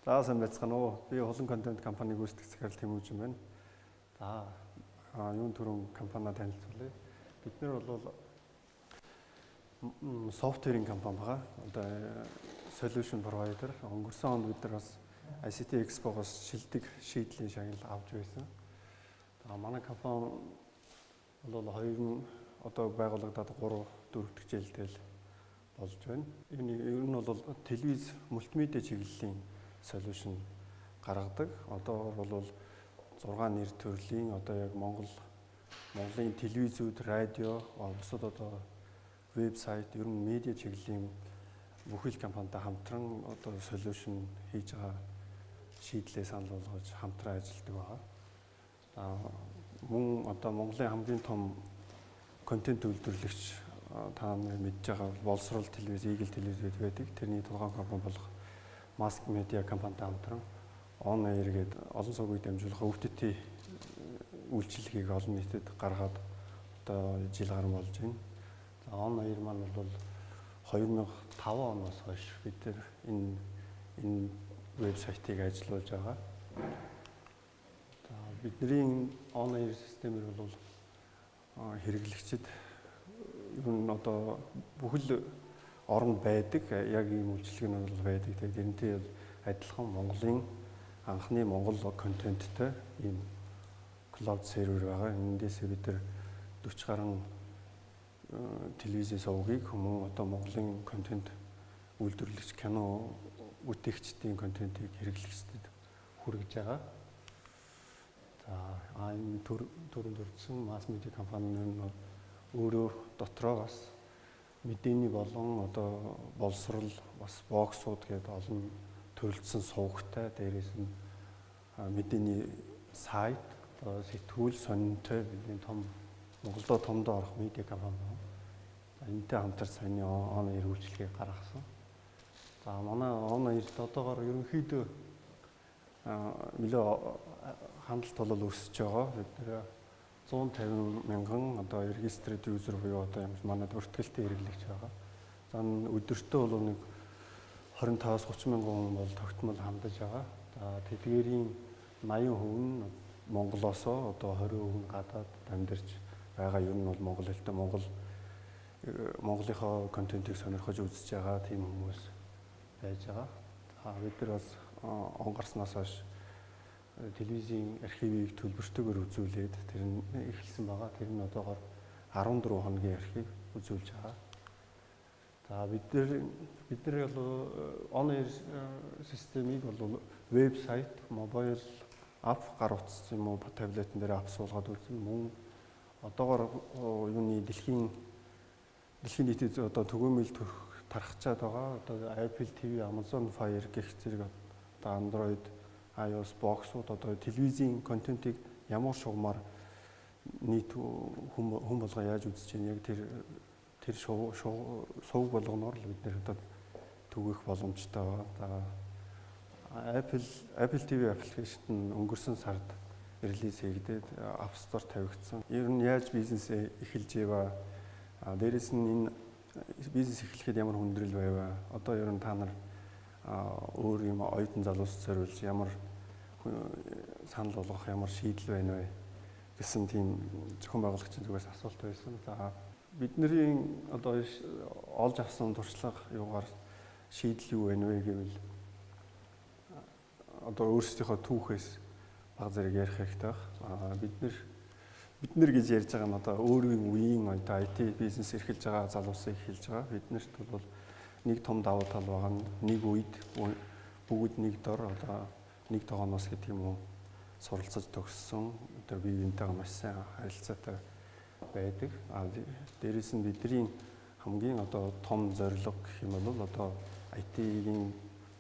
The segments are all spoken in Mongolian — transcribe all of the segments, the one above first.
За, сайн байцгаана уу? Би Хулан контент компаниг үүсгэх захирал Тэмүүлжин байна. За, юун түрүүн компаниа танилцуулъя. Бид нар бол software ийн компани байгаа. Одоо solution provider. Өнгөрсөн онд бид нар бас ICT Expo-гоос шилдэг шийдлийн шагнал авч байсан. За, манай компани бол 2 одоо байгуулагдаад 3 4 дахь жилдээ л болж байна. Энэ ер нь бол телевиз, мультимедиа чиглэлийн solution гаргадаг. Одоо бол 6 нэр төрлийн одоо яг Монголын телевизүүд, радио, бусад одоо вебсайт, ер нь медиа чиглэлийн бүхэл компанитай хамтран одоо solution хийж байгаа, шийдлээ санал болгож хамтран ажилладаг байгаа. За, мөн одоо Монголын хамгийн том контент үйлдвэрлэгч, та нар мэдж байгаа Боловсрол телевиз, Eagle телевиз байдаг. Тэрний толгойн компани болох Mask Media компанитай хамтран On Air гэдэг олон сувгийг дамжуулах OTT үйлчилгээг олон нийтэд гаргаад одоо жил гарan болж байна. За, On Air маань бол 2005 оноос хойш бид нар энэ вебсайтыг ажиллуулж байгаа. За, бидний On Air системээр бол хэрэглэгчид ер нь одоо бүхэл оронд байдаг. Яг ийм үйлчилгээ нь бол байдаг. Тэгээд тэрнтэй адилхан Монголын анхны монгол контенттой ийм cloud server байгаа. Эндээсээ бид нар 40 гаруй телевизийн сувгийг, мөн одоо Монголын контент үйлдвэрлэгч, кино бүтээгчдийн контентыг хэрэглэгчдэд хүргэж байгаа. За, энэ түрүүнд дурдсан масс медиа компани нь өөрөө дотроо бас мэдээний болон одоо боловсрал, бас box ууд гэдэг олон төрөлдсөн сувагтай, дээрээс нь мэдээний сайт, одоо сэтгүүл, сонинтой бидний том Монголдо томдоо орох медиа компани байна. За, энэтэй хамтарч саяны On Air үйлчилгээг гаргасан. За, манай On Air одоогоор ерөнхийдөө нэлээ хандлт бол өсөж байгаа. Бид нэр 150 мянган одоо registered user буюу одоо юм манай бүртгэлтэй хэрэглэгч байгаа. За, өдөртөө бол нэг 25-аас 30 мянган хүн бол тогтмол хандаж байгаа. За, тэдгээрийн 80% нь Монголоосоо, одоо 20% нь гадаад амьдарч байгаа. Ер нь бол монгол хэлтэй, Монголынхоо контентыг сонирхож үзэж байгаа тийм хүмүүс байж байгаа. За, бид нар бас он гарснаас хойш телевизийн архивыг төлбөртэйгээр үзүүлээд тэр нь эхэлсэн байгаа. Тэр нь одоогоор 14 хоногийн архив үзүүлж байгаа. За, бид нар бол on air системийг бол вебсайт, mobile app, гар утас юм уу таблетэн дээр app суулгаад үзэн, мөн одоогоор юуны дэлхийн нийтэд одоо түгээмэл тархачаад байгаа. Одоо Apple TV, Amazon Fire гэх зэрэг одоо Android, iOS box-ууд одоо телевизийн контентыг ямар шугамар нийт хүн болгоо яаж үзэж байна, яг тэр сувг болгоноор л бид нэр одоо түгээх боломжтой байгаа. За, Apple TV application нь өнгөрсөн сард release хийгдээд App Store тавигдсан. Ер нь яаж бизнесээ эхэлж ява? Дээрээс нь энэ бизнес эхлэхэд ямар хүндрэл байваа? Одоо ер нь та нар өөр юм оюутан залуус зориулж ямар санал болгох ямар шийдэл байна вэ гэсэн тийм зохион байгуулагчийн зүгээс асуулт байсан. За, бидний одоо олж авсан туршлага юугаар шийдэл юу байна вэ гэвэл одоо өөрсдийнхөө түүхээс баг зэрэг ярих хэрэгтэй байх. Бид нар гэж ярьж байгаа нь одоо өөрийн үеийн одоо IT бизнес эрхэлж байгаа залуусыг хэлж байгаа. Биднэрт бол нэг том давуу тал байгаа нь нэг үед бүгд нэг дор одоо нэг тогооноос гэдэг юм уу суралцаж төгссөн. Одоо бие биентэйгээ маш сайн харилцаатай байдаг. А дээрээс нь бидний хамгийн одоо том зорилго гэх юм бол одоо IT-ийн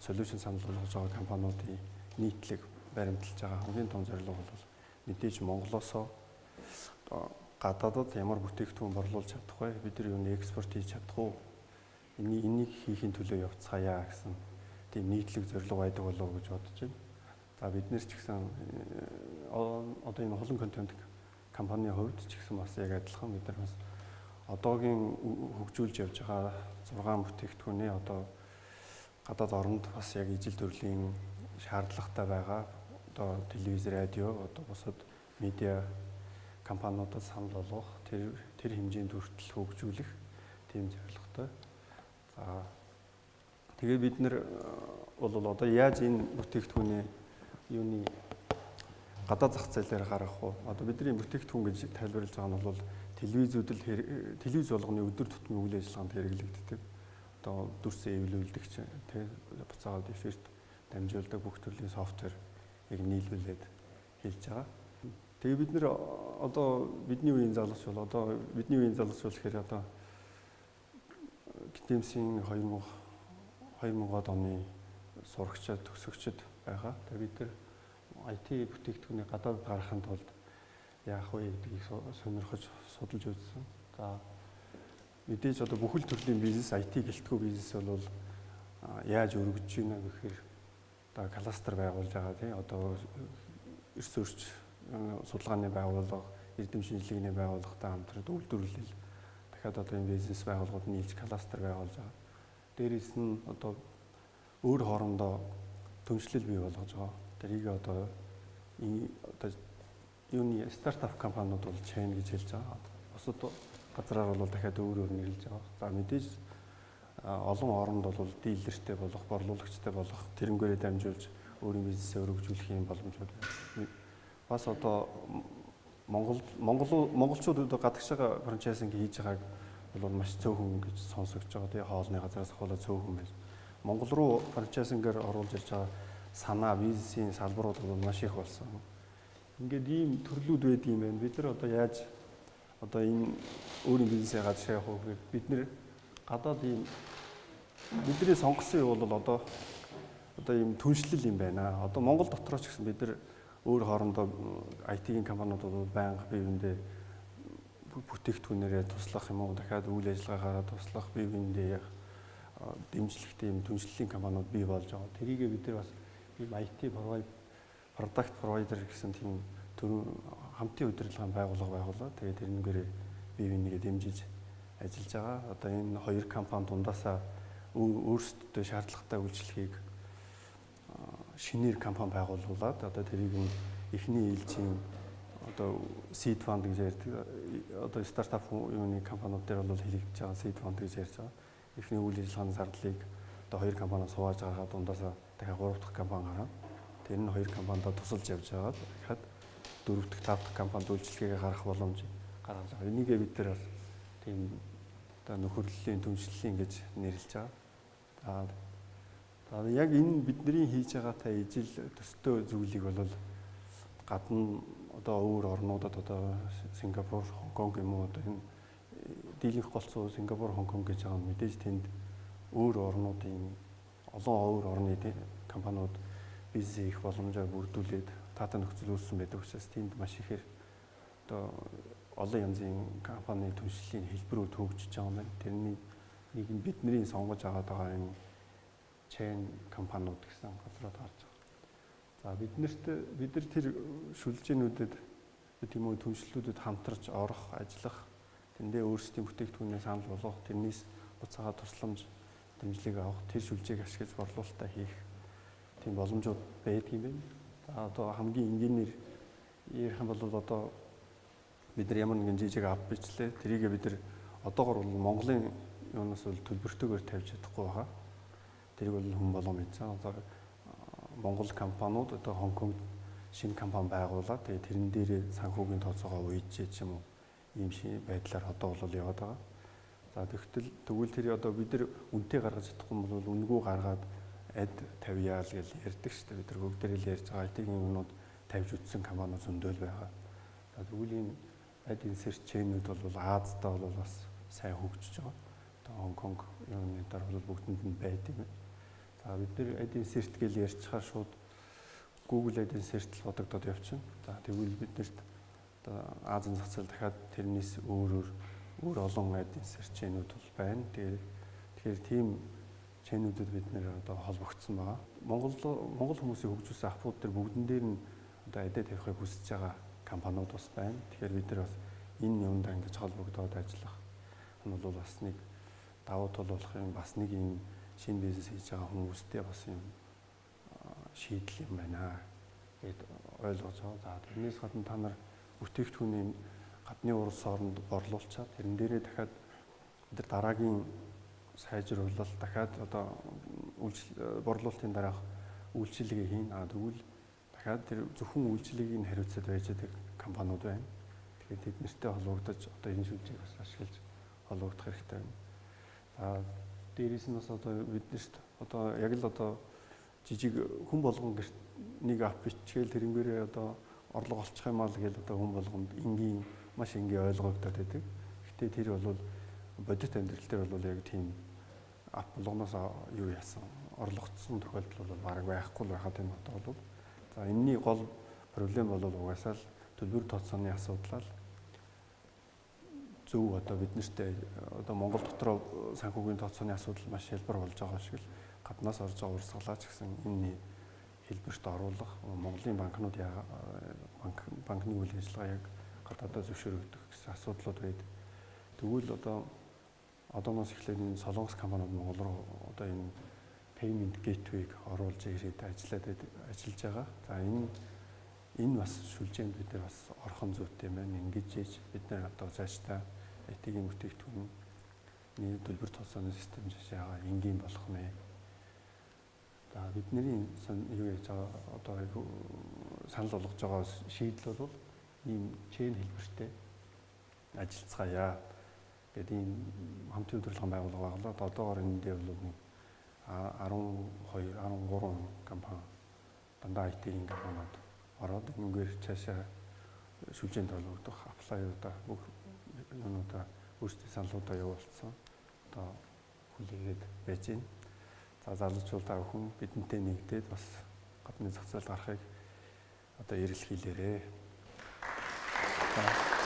solution санал болгож байгаа компаниудын нийтлэг баримталж байгаа хамгийн том зорилго бол мэдээж Монголоосоо гадаадад ямар бүтээгдэхүүн борлуулж чадах вэ? Бид нар юуны экспорт хийж чадах уу? Энийг хийхин төлөө явцгаая гэсэн тийм нийтлэг зорилго байдаг болов уу гэж бодож байна. За, бид нэр ч гэсэн одоо энэ Хулан контент компанийн хувьд ч гэсэн бас яг адилхан бид нар бас одоогийн хөгжүүлж явж байгаа 6 бүтээгдэхүүний одоо гадаад оронд бас яг ижил төрлийн шаардлагатай байгаа одоо телевиз, радио, одоо бусад медиа компаниудад санал болгох, тэр хэмжээнд хүртэл хөгжүүлэх тийм зорилготой. За тэгээ бид нар бол одоо яаж энэ бүтээгдэхүүний юуны гадаад зах зээлээр гаргах вэ? Одоо бидний бүтээгдэхүүн гэж тайлбарлаж байгаа нь бол телевиз болгоны өдөр тутмын үйл ажиллагаанд хэрэглэгддэг. Одоо дүрсээ эвлүүлдэг ч тий буцаагаад эфирт дамжуулдаг бүх төрлийн софтверыг нийлүүлээд хэлж байгаа. Тэгээ бид нэр одоо бидний үеийн залууч бол одоо бидний үеийн залууч бол гэхээр одоо ГТМС-ийн 2000-ад оны сурагчид, төгсөгчд байгаа. Тэгээ бид нар IT бүтээгдэхүүнийг гадаад гаргахын тулд яах вэ гэдгийг сонирхож судалж үзсэн. За мэдээж одоо бүхэл төрлийн бизнес, IT гэлтгүй бизнес бол яаж өргөжж байна гэхээр одоо кластер байгуулж байгаа тий одоо ресерч судалгааны байгууллага, эрдэм шинжилгээний байгууллагатай хамтраад үйлдвэрлэл дахиад одоо энэ бизнес байгууллагууд нийлж кластер байгуулж байгаа. Дээрээс нь одоо өөр хоорондоо түншлэл бий болгож байгаа. Тэрийг одоо юуны стартап компаниуд бол chain гэж хэлж байгаа. Бусад газраар бол дахиад өөр өөр нэрлэж байгаа. За мэдээж олон оронд бол дилертэй болох, борлуулагчтай болох, тэрнгээрээ дамжуулж өөрийн бизнесээ өргөжүүлэх юм боломжууд байна. Бас одоо монголчууд одоо гадагшаага франчайзинг хийж байгааг бол маш цөөхөн гэж сонсогдож байгаа. Тэгээ хоолны газраас ахуулаад цөөхөн байж. Монгол руу франчайзингаар оруулж ирж байгаа санаа, бизнесийн салбарууд бол маш их болсон. Ингээд ийм төрлүүд байдаг юм байна. Бид нар одоо яаж одоо энэ өөрийн бизнесээ гадагшаа явах вэ гэхээр бид нэр гадаад ийм бидний сонгосон юу бол одоо ийм түншлэл юм байна. Одоо Монгол дотроо ч гэсэн бид нар өөр хоорондоо IT-ийн компаниуд бол байнга бие биендээ бүтээгдэхүүнээрээ туслах юм уу, дахиад үйл ажиллагаагаар туслах, бие биендээ дэмжлэгтэй ийм түншлэлийн компаниуд бий болж байгаа. Тэрийгээ бид нар бас ийм IT product provider гэсэн тийм төрийн хамтын удирдлагын байгууллага байгуулаад тэгээд тэрнгээрээ бие бинийгээ дэмжиж ажиллаж байгаа. Одоо энэ хоёр компани дундаасаа өөрсдөдөө шаардлагатай үйлчлэгийг шинээр компани байгуулуулад одоо тэрийг нь эхний ээлжийн одоо seed fund гэж ярьдаг. Одоо стартап юуны компаниуд дээр бол хэлэгдэж байгаа seed fund гэж ярьж байгаа. Эхний үйл ажиллагааны зардлыг одоо хоёр компаниас хувааж гаргаад дундаасаа дахиад гурав дахь компани гараад тэр нь хоёр компанидаа тусалж явж байгаа. Дахиад дөрөв дэх, тав дахь компанид үйлчилгээгээ гаргах боломж гаргаж байгаа. Энийгээ бид нар бас тийм одоо нөхөрлөлийн, түншлэлийн гэж нэрлэж байгаа. За яг энэ бидний хийж байгаатай ижил төстэй зүйлийг бол гадна одоо өөр орнуудад одоо Сингапур, Хонконг юм уу одоо энэ дийлэнх голцоо Сингапур, Хонконг гэж байгаа нь мэдээж тэнд өөр орнуудын олон өөр орны компаниуд бизнес хийх боломжоор бүрдүүлээд таатай нөхцөл үүссэн байдаг учраас тэнд маш ихээр одоо олон янзын компани түншлэлийн хэлбэрүүд хөгжиж байгаа юм байна. Тэрний нэг нь бидний сонгож аваад байгаа энэ chain компаниуд гэсэн газрууд гарч байгаа. За бид нар тэр шүлжээнүүдэд тийм үү түншлэлүүдэд хамтарч орох, ажиллах, тэндээ өөрсдийн бүтээгдэхүүнээ санал болгох, тэрнээс буцаагаа тусламж дэмжлэг авах, тэр шүлжээг ашиглаж борлуулалтаа хийх тийм боломжууд байдаг юм байна. За одоо хамгийн энгийнээр ярих юм бол одоо бид нар ямар нэгэн жижиг ап бичлээ. Тэрийгээ бид нар одоогор бол Монголын юунаас бол төлбөртэйгээр тавьж чадахгүй байгаа. Тэрийг бол хүн болгон мэдж байгаа. Одоо Монгол компаниуд одоо Хонконгд шинэ компани байгуулад тэгээ тэрэн дээрээ санхүүгийн тооцоогоо уйжээ ч юм уу ийм шиг байдлаар одоо бол яваад байгаа. За тэгвэл тэр одоо бид нар үнэтэй гаргаж чадахгүй бол үнэгүй гаргаад ad тавьяа л гэж ярьдаг шүү дээ. Бид нар бүгдээрээ л ярьж байгаа IT-ийн юмнууд тавьж үтсэн компаниуд зөндөл байгаа. За тэгвэл энэ ad insert chain-үүд бол Азидаа бол бас сайн хөгжиж байгаа. Одоо Хонконг юуны дараа бол бүгдэнд нь байд юм. За бид нар ad insert гэж ярьчихаар шууд Google ad insert л бодогдоод явчихна. За тэгвэл бид нарт одоо Азийн зах зээл дахиад тэрнээс өөр олон ad insert chain-үүд бол байна. Тэгэхээр тийм chain-үүдэд бид нэр одоо холбогдсон байгаа. Монгол хүмүүсийн хөгжүүлсэн app-ууд дээр бүгдэн дээр нь одоо ad тавихыг хүсэж байгаа компаниуд бас байна. Тэгэхээр бид нар бас энэ юмдаа ингэж холбогдоод ажиллах нь бол бас нэг давуу тал болох юм, бас нэг юм шинэ бизнес хийж байгаа хүмүүстэй бас юм шийдэл юм байна гэд ойлгож байгаа. За, тэрнээс гадна та нар бүтээгдэхүүний гадны улс оронд борлуулчаад тэрэн дээрээ дахиад бид нар дараагийн сайжруулалт, дахиад одоо борлуулалтын дараах үйлчилгээ хийн. А тэгвэл дахиад тэр зөвхөн үйлчилгээг нь хариуцаад байж байгаа компаниуд байна. Тэгэхээр тэд нартэй холбогдож одоо энэ сүлжээг бас ашиглаж холбогдох хэрэгтэй байна. За, дээрээс нь бас одоо биднэрт одоо яг л одоо жижиг хүн болгон гэрт нэг app бичгээл тэрнгээрээ одоо орлого олчих юм аа л гээл одоо хүн болгонд энгийн, маш энгийн ойлгогдоод байдаг. Гэхдээ тэр бол бодит амьдрал дээр бол яг тийм app болгоноос юу яасан орлогдсон тохиолдол бол бараг байхгүй л байхад энэ одоо бол. За, энэний гол проблем бол угаасаа л төлбөр тооцооны асуудлаа л зөв одоо бид нартэй одоо Монгол дотроо санхүүгийн тооцооны асуудал маш хялбар болж байгаа шиг л гаднаас орж байгаа урсгалаа ч гэсэн энэний хэлбэрт оруулах, Монголын банкнууд банк банкны үйл ажиллагаа яг гадаадаа зөвшөөрөгдөх гэсэн асуудлууд байдаг. Тэгвэл одоо одооноос эхлээд энэ Солонгос компаниуд Монгол руу одоо энэ payment gateway-г оруулж ирээд ажиллаад ажиллаж байгаа. За, энэ бас сүлжээнд бид нар бас орхон зүйтэй юм байна. Ингэж ээж бид нар одоо цаашдаа IT-ийн бүтээгдэхүүний төлбөр тооцооны систем жишээгаа энгийн болох нэ. За, бидний юу яаж байгаа, одоо санал болгож байгаа шийдэл бол ийм chain хэлбэртэй ажиллацгаая гэдэг ийм хамтын удирдлагын байгууллага байгуулад одоогоор энэ дээр бол нэг 12 13 компани, дандаа IT-ийн компаниуд ороод энэгээр цаашаа сүлжээнд холбогдох apply уудаа, бүх юунуудаа, өөрсдийн саналуудаа явуулсан. Одоо хүлээгээд байж байна. За, залуучууд, та бүхэн бидэнтэй нэгдээд бас гадны зах зээлд гарахыг одоо эрэл хийлээрээ. За.